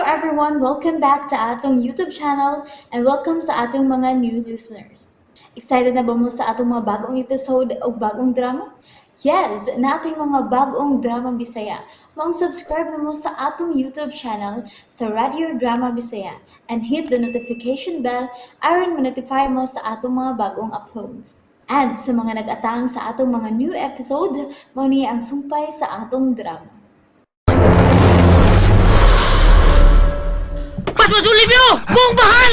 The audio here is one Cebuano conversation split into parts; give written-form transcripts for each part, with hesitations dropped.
everyone! Welcome back to atong YouTube channel and welcome sa atong mga new listeners. Excited na ba mo sa atong mga bagong episode o bagong drama? Yes, nating mga bagong drama Bisaya. Maong subscribe na mo sa atong YouTube channel sa Radio Drama Bisaya and hit the notification bell aron ma-notify mo sa atong mga bagong uploads. And sa mga nag-atang sa atong mga new episode, mao ni ang sumpay sa atong drama. Pas masulibyo! Buong bahal!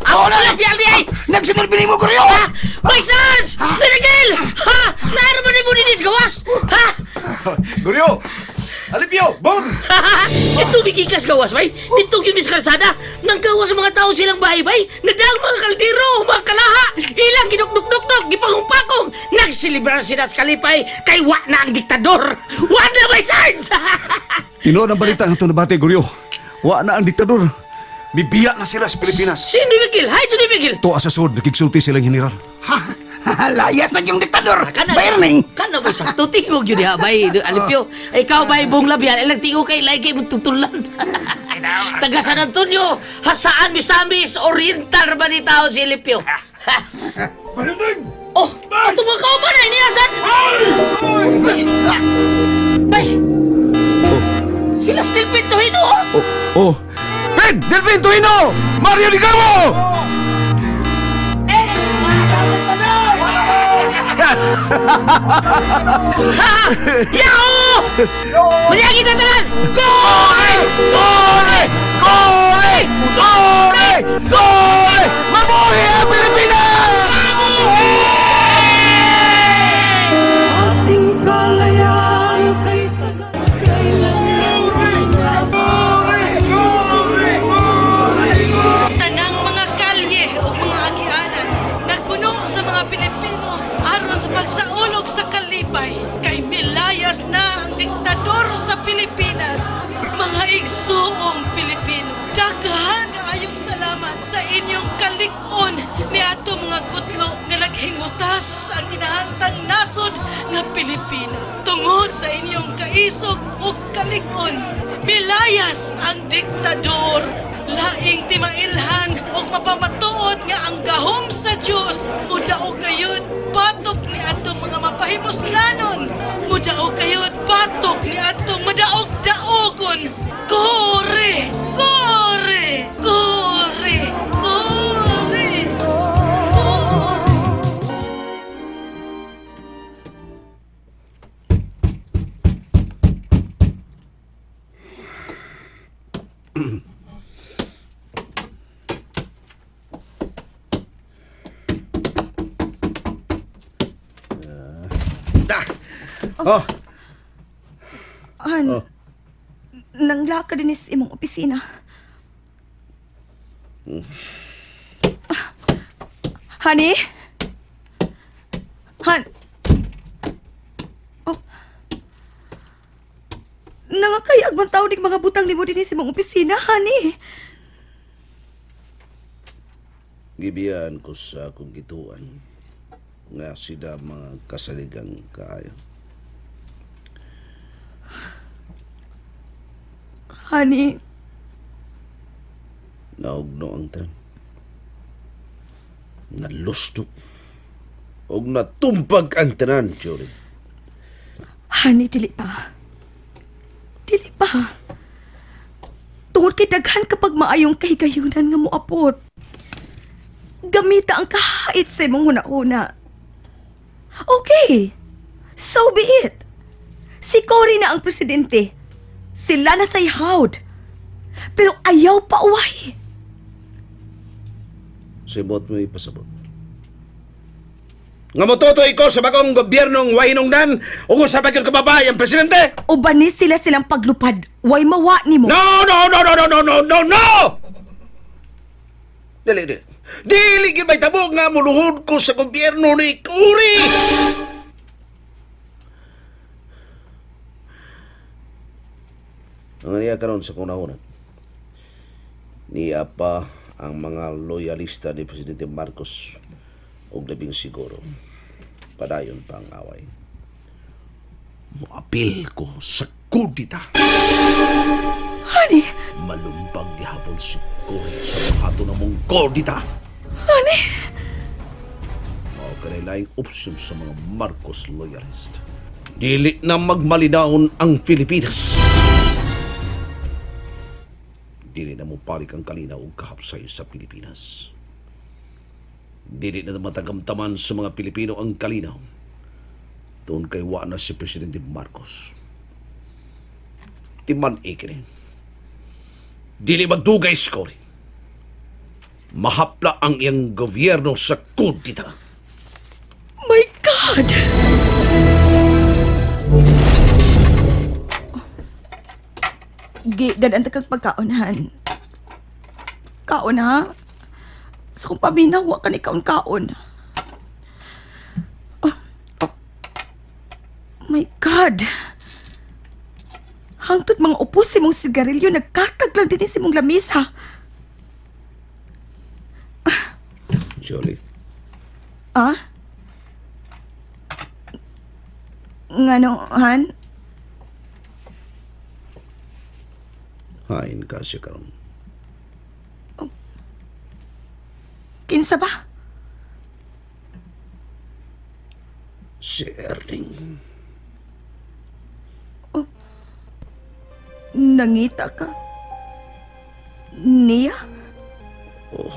Ako na lang di ay! Nagsunod bini mo, Goryo! Ha? My sons! Miragil! Ha? Naano ba ni mo dinis gawas? Ha? Guryo! Alipyo! Bon! Ito bigikas gawas, bay! Dito gyud mis karsada! Nang gawas mga tao silang bahay, bay! Nadang mga kaldero, mga kalaha! Ilang ginukduk-dukduk, gipangumpakong! Nagsilibrar sila sa kalipay kay wa na ang diktador! Wa na, my sons! Tinuod ang balita nga nabati, Guryo. Wa na ang diktador. Bibiya na sila sa Pilipinas. Sino Miguel? Hay, sino Miguel? Tuwa sa sud, nakigsulti silang general. Ha? Layas na yung diktador! Bayarning! Kana ba sakto tingog yun diha bay Alipyo. Ikaw bay buong labyan ilang tingog kay lagi mo tutulan. Taga San Antonio, Hasaan Misamis, Oriental ba ni taon si Alipyo? Oh, ato mga kauban na iniasan. Bay. Sila still pintuhin oh. Oh, oh. Fred! Delvin Tuino! Mario Digamo! Ha! Yao! Manyagi na tanan! Kore! Kore! Kore! Kore! Kore! Mabuhay ang Pilipinas! Tanang mga kalye ug mga agianan nagpuno sa mga Pilipino aron sa pagsaulog sa kalipay kay milayas na ang diktador sa Pilipinas. Mga igsuong Pilipino, daghan kaayong salamat sa inyong kalig-on ni ato mga kutlo nga naghingutas ang inaantang nasod nga Pilipina. Tungod sa inyong kaisog ug kalig-on, milayas ang diktador. Laing timailhan og mapamatuod nga ang gahom sa Dios mudaog kayod batok ni atong mga mapahimuslanon. Mudaog kayod batok ni atong madaog-daogon. Kore! Kore! Kore! Kore! Kore! Oh, Han, nanglaka din is imong opisina. Ah, Honey? Han? Oh. Nangakayag man taon ning mga butang nimo dinhi sa imong opisina, honey. Gibiyaan ko sa akong gituan nga sila mga kasaligang kaayo. Honey, Naugno ang tanan. Nalusto. Og natumpag ang tanan, Jory. honey, dili pa. Dili pa. Tungod kay daghan kapag maayong kahigayunan nga moapot. Gamita ang kahait sa imong huna-huna. Okay. So be it. Si Cory na ang presidente. Sila na say howd. Pero ayaw pa uway. Sibot mo ipasabot. Nga mototo ikaw sa bagong gobyernong wainongdan ug sa bagong kababae ang presidente? Uban ni sila silang paglupad. Way mawa nimo. No, no, no, no, no, no, no, no, no! Dili, dili. Dili gyud may tabo nga muluhod ko sa gobyerno ni Cory! Ang niya karon sa kunahuna. Niya pa ang mga loyalista ni Presidente Marcos og labing siguro. Padayon pa ang away. Moapil ko sa kudita. Honey, Malum Timbang gihapon si Cory sa buhato na mong kordita. Ani? Mao kanay laing opsyon sa mga Marcos loyalist. Dili na magmalinawon ang Pilipinas. Dili na mobalik ang kalinaw ug kahapsay sa Pilipinas. Dili na matagamtaman sa mga Pilipino ang kalinaw. Doon kay wa na si Presidente Marcos. Timan ikini. Dili magdugay si Cory. Mahapla ang iyang gobyerno sa kudita. My God! Gi, dadaan ta kag pagkaon, Han. Kaon, ha? Sa kong paminaw, wa ka ni kaon-kaon. Oh, oh. My God! Hangtod mga upo si mong sigarilyo, nagkatag lang din si mong lamisa. Jolie, Ah? Ngano, Han? hain ka siya karon. Kinsa ba? Si Erling. Nangita ka? Niya? Oh.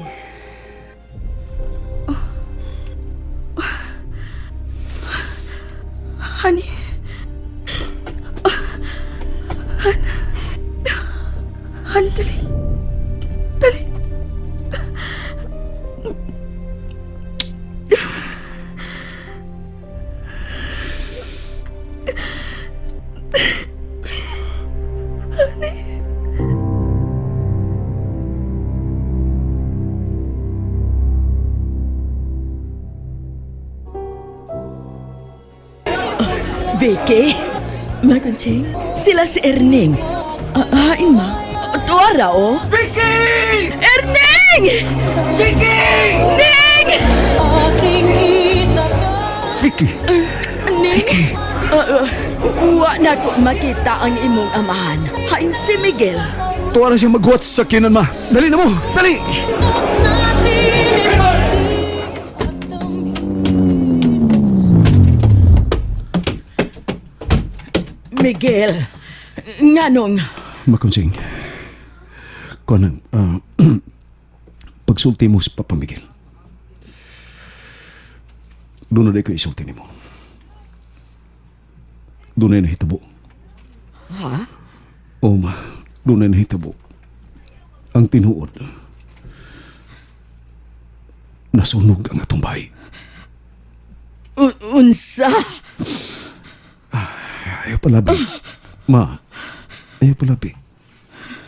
Honey. Han. Han, dali. Dali. Vicky, Makunching, sila si Erning. Ah, hain ma. Tuwara, oh. Vicky! Erning! Vicky! Ning! Vicky! Ning! Wa na ko makita ang imong amahan. Hain si Miguel. Tuwa na siya magwatch sa kinan, ma. Dali na mo! Dali! Miguel, nganong? Makonsing, kuan pagsulti mo sa Papa Miguel. Doon na ko isulti nimo. Doon na nahitabo. Ha? O ma, doon na nahitabo. Ang tinuod. Nasunog ang atong bahay. Unsa? Ayaw palabi. Ma, ayaw palabi.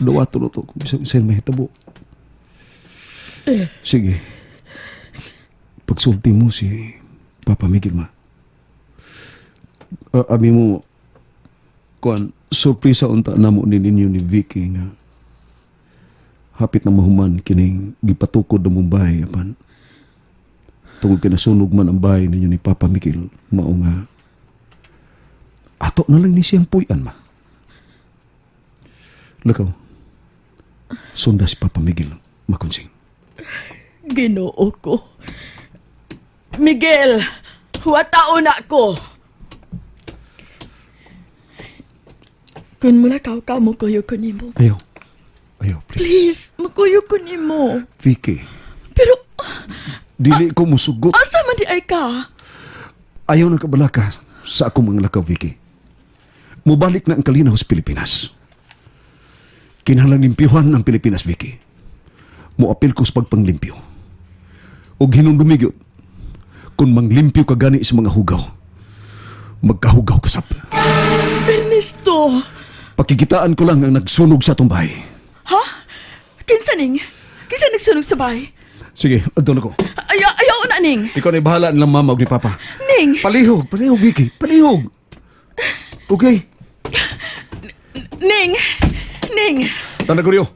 Dawato na to kung isang isang mahitabo. Sige. Pagsulti mo si Papa Miguel, ma. Abi mo, kuan, surpresa unta na mo ni ninyo ni Vicky nga hapit na mahuman kining gipatukod na mong bahay apan tungod kay nasunog man ang bahay ninyo ni Papa Miguel mao nga ato na lang ni siyang puy-an ma. Lakaw. Sunda si Papa Miguel makonsing. Ginoo ko. Miguel, watao na ko. Kun mula ka ka mo kuyo ko nimo. Ayaw. Ayaw, please. Please, makuyo ko nimo. Vicky, Pero dili ko musugot. asa man di ay ka? Ayaw ng kabalaka sa akong mga lakaw, Vicky. Mubalik na ang kalinaw sa Pilipinas. Kinahanglan limpyuhan ang Pilipinas, Vicky. Moapil ko sa pagpanglimpyo. Og hinumdumi gyud, kung manglimpyo ka gani sa mga hugaw, magkahugaw ka sab. Ernesto, Pakikitaan ko lang ang nagsunog sa atong bahay. ha? Kinsa ning? Kinsa nagsunog sa bahay? Sige, adto na ko. Ayaw, ayaw na ning. Ikaw na bahala nilang mama ug ni papa. Ning, Palihog, palihog, Vicky. Palihog. Okay. ning, ning, Tanda Goryo.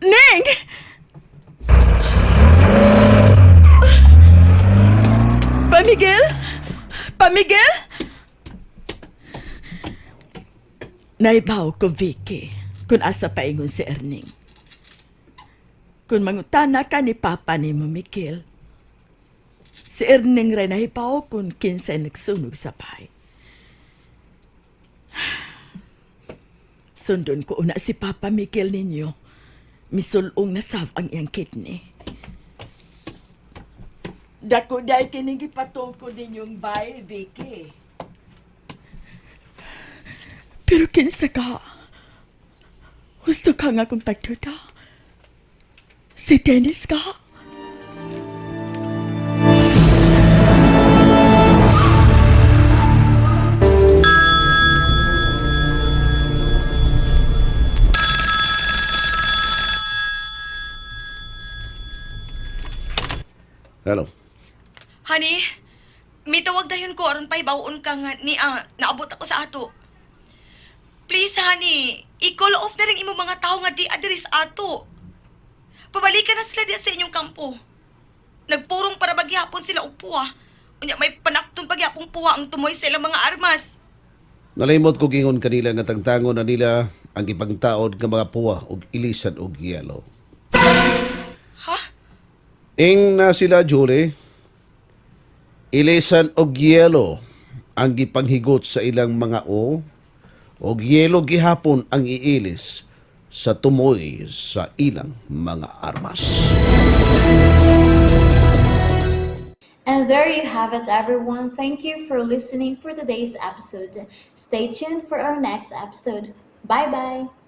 ning. Pa Miguel? Pa Miguel? Naibaw ko, Vicky, kung asa paingon si Erning. Kung mangutana ka ni Papa ni mo, Mikil, si Erning rin nahibaw kung kinsay nagsunog sa bahay. Sundon ko una si Papa Mikil ninyo. Misulong nasab ang iyang kidney. Dako dahil kining gipatong ko ninyong bay, Vicky. Pero kinsa ka? Gusto ka nga kong pagduda? Si Dennis ka? Hello. Honey, mitawag dayon ko aron pahibawon ka nga ni naabot ako sa ato. Please, honey, i-call off na rin imong mga tao nga di adres ato. Pabalikan na sila diya sa inyong kampo. Nagpurong para bagyapon sila og puwa. Unya may panakton pagyapong puwa ang tumoy sa ilang mga armas. Nalimot ko gingon kanila nga tangtangon na nila ang ipangtaod nga mga puwa og ilisan og yelo. Ha? Ing na sila, Julie. Ilisan og yelo ang gipanghigot sa ilang mga o og yelo gihapon ang iilis sa tumoy sa ilang mga armas. And there you have it, everyone. Thank you for listening for today's episode. Stay tuned for our next episode. Bye bye.